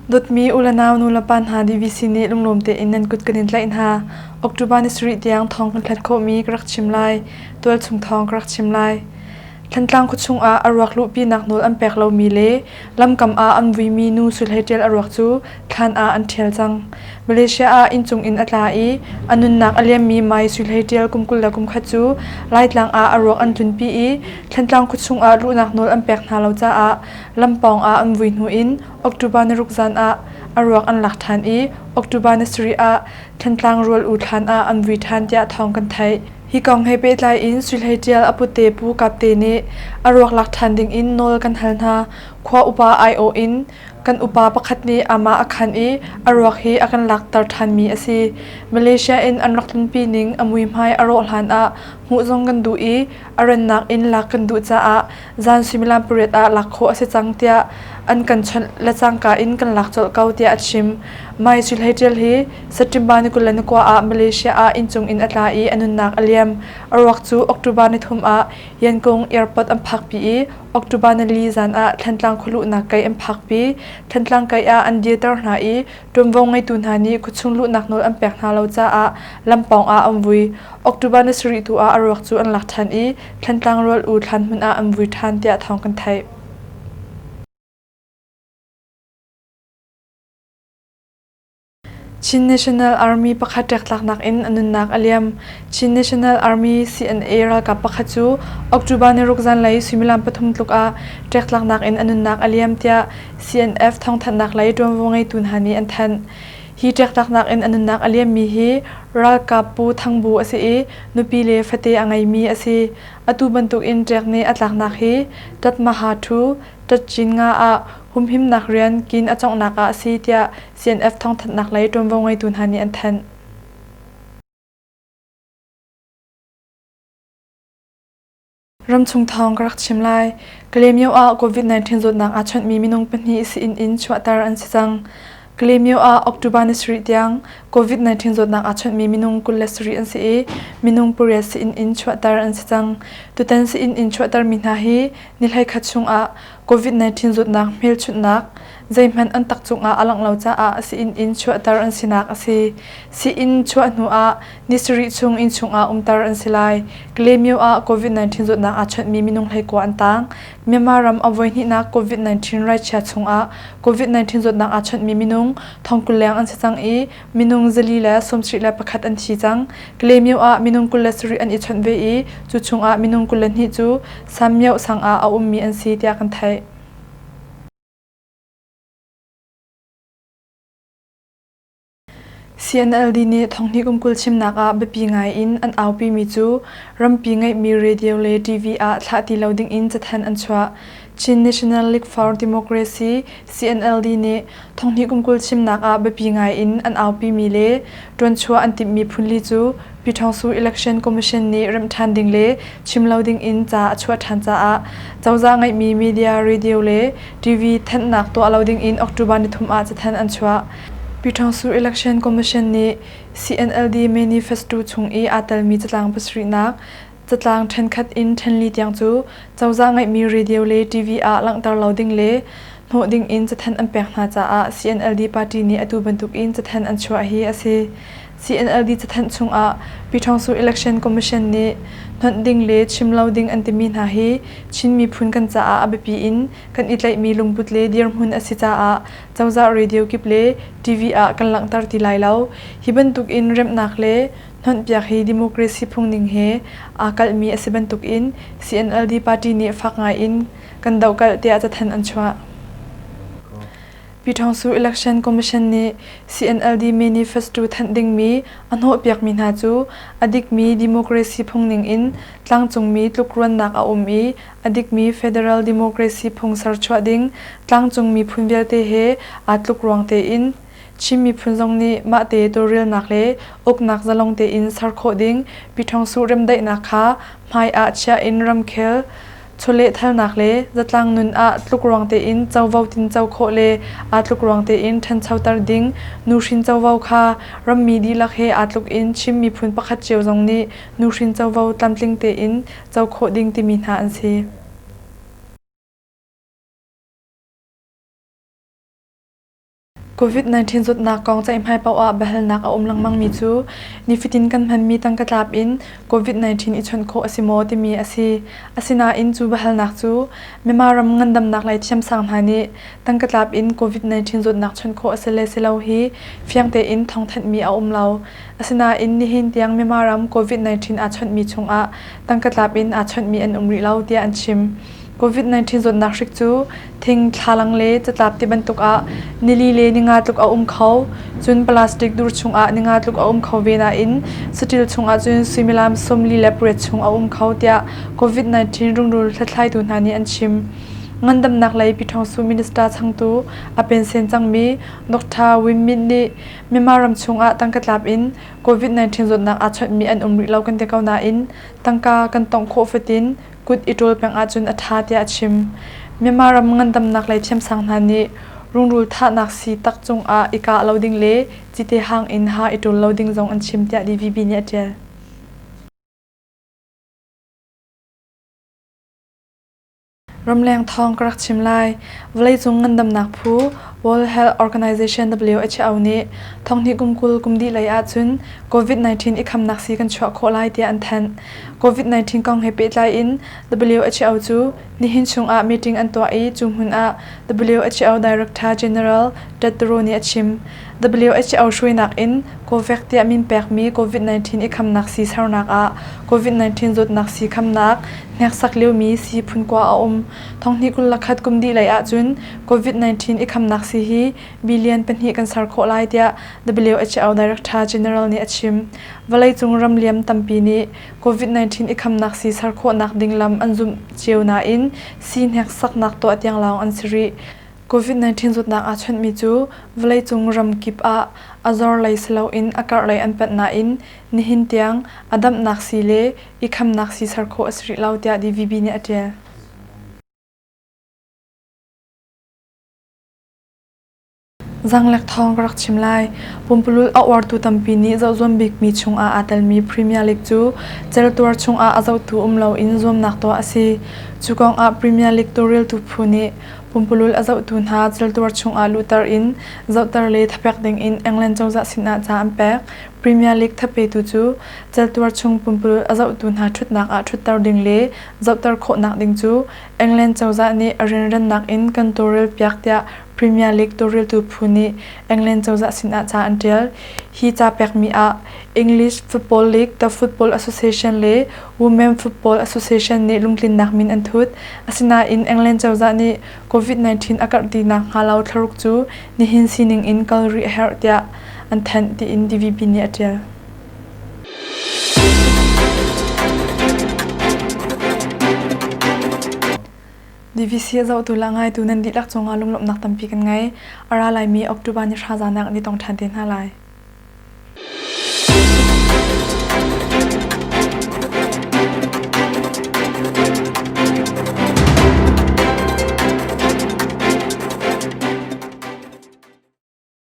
Dawtmi u le nau nu le pa hna DVC nih lunglawm tein nan kut kan in tlaih hna. October ni sarih tiang thawng kan hlat khawhmi ka rak chim lai. Tualchung thawng ka rak chim lai. Thantlang khuachung ah a ruak luhpinak nawl an pek lomi le lamkam ah an vuimi nu Sui Ṭial a ruak cu thlan ah an ṭhial cang. Malaysia ah inncung in a tla i a nunnak a liammi Mai Sui Ṭial kum 21 cu Laitlang ah a ruak an tlunpi i Thantlang khuachung ah luhnak nawl an pek hna lo caah lam pawng ah an vui hnu in October ni ruk zan ah a ruak an lak ṭhan i October ni sarih ah Thantlang rual u thlan ah an vui ṭhan tiah thawng kan theih. Hi kong he pehtlai in Sui Hlei Ṭial a pute Pu Kap Te nih a ruak lak ṭhan ding in nawl kan hal hna. Khua upa aiawh in kan upa pakhat nih amah a khan i a ruak hi a kan lakter ṭhanmi a si. Malaysia in an rak tlunpi ning a muihmai a rawh hlan ah hmuh zong kan duh i a rannak in lak kan duh caah zan suimilam pariat ah lak khawh a si cang tiah an kan chawnh le cangka in kan lak colh ko tiah a chim. Mai Sui Hlei Ṭial hi September ni 29 ah Malaysia ah inncung in a tla i a nunnak a liam. A ruak cu October ni thum ah Yangon Airport an phakpi i October ni li zan ah Thantlang khualuhnak kei an phakpi. Thantlang kei ah an dirter hna i ṭuanvo ngeitu hna nih khuachung luhnak nawl an pek hna lo caah lampawng ah an vui. October ni sarih tu ah a ruak cu an lak ṭhan i Thantlang rual u thlan hmun ah an vui ṭhan tiah thawng kan theih. Chin National Army pakhat ṭektlaknak in a nunnak a liam. Chin National Army CNA ralkap pakhat cu October ni ruk zanlei suimilam pathum tluk ah ṭektlaknak in a nunnak a liam tiah CNF thawngthanhnak lei ṭuanvo ngeitu hna nih an thanh. Hi ṭektlaknak in a nunnak a liammi hi ralkap Pu Thang Bu a si i nupi le fate a ngeimi a si. Atu bantukin ṭek nih a tlaknak hi Ṭatmaha Ṭhu, Ṭatcin nga ah humhimnak rian kin a conghnak ah a si tiah CNF thawngthanhnak lei ṭuanvo ngeitu hna nih an thanh. Ramchung thawng ka rak chim lai. Kalaymyo ah COVID-19 zawtnak aa chawnhmi minung pahnih sii-inn in chuahter an si cang. Kalaymyo ah October ni sarih tiang COVID-19 zawtnak aa chawnhmi minung 27 an si i minung pariat sii-inn in chuahter an si cang. Tutan sii-inn in chuahtermi hna hi ni hleikhat chungah COVID-19 zawtnak hmelchunhnak zeihmanh an tak cungah a langh lo caah sii-inn in chuahter an sinak a si. Sii-inn chuah hnu ah ni sarih chung innchung ah umter an si lai. Kalaymyo ah COVID-19 zawtnak aa chawnhmi minung hleikua an taang. Myanmar ram a voihnihnak COVID-19 raichia chungah COVID-19 zawtnak aa chawnhmi minung thongkul leng an si cang i minung zali le sawmsarih le pakhat an thi cang. Kalaymyo ah minung 27 an i chawnh ve i cu chungah minung 22 cu Sammyoh sang ah a ummi an si tiah kan theih. CNLD nih thonghnih kum 20 chimnak ah biapi ngai in an aupimi cu rampi ngeihmi radio le TV ah thlah ti lo dingin cathanh an chuah. Chin National League for Democracy CNLD nih thonghnih kum 20 chimnak ah biapi ngai in an aupimi le ṭuanchuah an timhmi phunli cu Pyithawngsu Election Commission nih remh ṭhan ding le chim lo dingin ca a chuah ṭhan caah cozah ngeihmi media, radio le TV thanhnak tuah lo dingin October nithum ah cathanh an chuah. Pyithawngsu Election Commission nih CNLD manifesto chung i aa telmi catlang pasarihnak catlang ṭhenkhat in ṭhenli tiang cu cozah ngeihmi radio le TV ah langhter lo ding le hnawh ding in cathanh an pek hna caah CNLD party nih atu bantukin cathanh an chuah hi a si. CNLD cathanh chungah Pyithawngsu Election Commission nih hnonh ding le chim lo ding an timi hna hi Chin miphun kan caah a biapi in kan i tlaihmi lungput le dirhmun a si caah cozah radio kip le TV ah kan langhter ti lai lo. Hi bantukin remhnak le hnonhpiak hi democracy phungning he aa kalhmi a si bantukin CNLD party nih fak ngai in kan dohkalh tiah cathanh an chuah. Pyithawngsu Election Commission nih CNLD manifesto thanh dingmi a hnawhpiakmi hna cu a dikmi democracy phungning in tlangcungmi tlukruannak a um i a dikmi federal democracy phung serchuah ding tlangcung miphun vialte he aa tluk ruang tein Chin miphun zong nih mahte tawlrelnak le uknak zalong tein ser khawh ding Pyithawngsuh remdaihnak kha hmai ah chiah in ramkhel chawlehthalnak le zatlang nun ah tlukruang tein covo tinco khawh le aa tlukruang tein ṭhanchoter ding nuhrin covo kha rammi dihlak he aa tluk in Chin miphun pakhat cio zong nih nuhrin covo tlamtling tein co khawh ding timi hna an si. COVID-19 zawtnak kong ceihmai paoh ah biahalnak a um lengmangmi cu nifatin kan hmanmi tangka tlap in COVID-19 i chawnh khawh a si maw timi a si. Asinain cu biahalnak cu Myanmar ram ngandamnak lei thiamsang hna nih tangka tlap in COVID-19 zawtnak chawnh khawh a si le si lo hi fiang tein thawngthanhmi a um lo. Asinain nihin tiang Myanmar ram COVID-19 aa chawnhmi chungah tangka tlap in aa chawnhmi an um rih lo tiah an chim. COVID-19 zawtnak hrik cu thing, thlalang le catlap ti bantuk ah nili le ninga tluk a um kho. Cun plastic dur chungah ninga tluk a um kho ve nain saṭil chungah cun suimilam 48 chung a um kho tiah COVID-19 rungrul hlathlaitu hna nih an chim. Ngandamnak lei Pyithawngsu Minister changtu a pensen cangmi Dr. Win Myint nih Myanmar ram chungah tangka tlap in COVID-19 zawtnak aa chawnhmi an um rih lo kan ti ko nain tangka kan tongh khawh fatin kut i ṭawl peng ahcun a ṭha tiah a chim. Myanmar ram ngandamnak lei thiamsang hna nih rungrul thahnak sii tak cungah i kah lo ding le cite hang in ha i ṭawl lo ding zong an chim tiah DVB nih a ṭial. Ramleng thawng ka rak chim lai. Vawleicung ngandamnak phu World Health Organization WHO nih thonghnih kum 20 kum dih lei ahcun COVID-19 i khamnak sii kan chuah khawh lai tiah an thanh. COVID-19 kong he pehtlai in WHO cu nihin chungah meeting an tuah i cu hmun ah WHO Director General Tedros nih a chim. WHO hruainak in COVAX tiah min pekmi COVID-19 i khamnak sii sernak ah COVID-19 zawtnak sii khamnak hneksak liomi sii phun kua a um. Thonghnih 21 kum dih lei ahcun COVID-19 i khamnak sii hi billion pahnih kan ser khawh lai tiah WHO Director General nih a chim. Vawleicung ram liam tampi nih COVID-19 i khamnak sii ser khawhnak ding lam an zumh cio nain sii hneksaknak tuah tiang lawng an si rih. COVID-19 zawtnak aa chawnhmi cu vawleicung ram kip ah a zor lei si loin a karh lei an panh nain nihin tiang a damhnak sii le i khamnak sii ser khawh a si rih lo tiah DVB nih a ṭial. Zanglek thawng ka rak chim lai. Pumpululh a uartu tampi nih zohzuam bikmi chungah aa telmi Premier League cu celtuar chungah a zohtu um loin zuamnak tuah a si. Cu kongah Premier League tawlreltu phu nih pumpululh a zohtu hna celtuar chungah luhter in zohter le thapek dingin England cozah sinah ca an pek. Premier League thapetu cu celtuar chung pumpululh a zohtu hna ṭhutnak ah ṭhutter ding le zohter khawhnak ding cu England cozah nih a rianrannak in kan tawlrelpiak tiah Premier League tawlreltu phu nih England cozah sinah ca an ṭial. Hi ca pekmi ah English Football League, The Football Association le Women Football Association nih lungtlinnak min an thut. Asinain England cozah nih COVID-19 a karh ti nakhnga lo thlaruk cu nihin sining in kal rih a herh tiah an thanh tiin DVB nih a ṭial. DVC a zohtu le a ngaitu nan dihlak cungah lunglawmhnak tampi kan ngei. A ra laimi October ni hra zan ah kan i tong ṭhan te hna lai.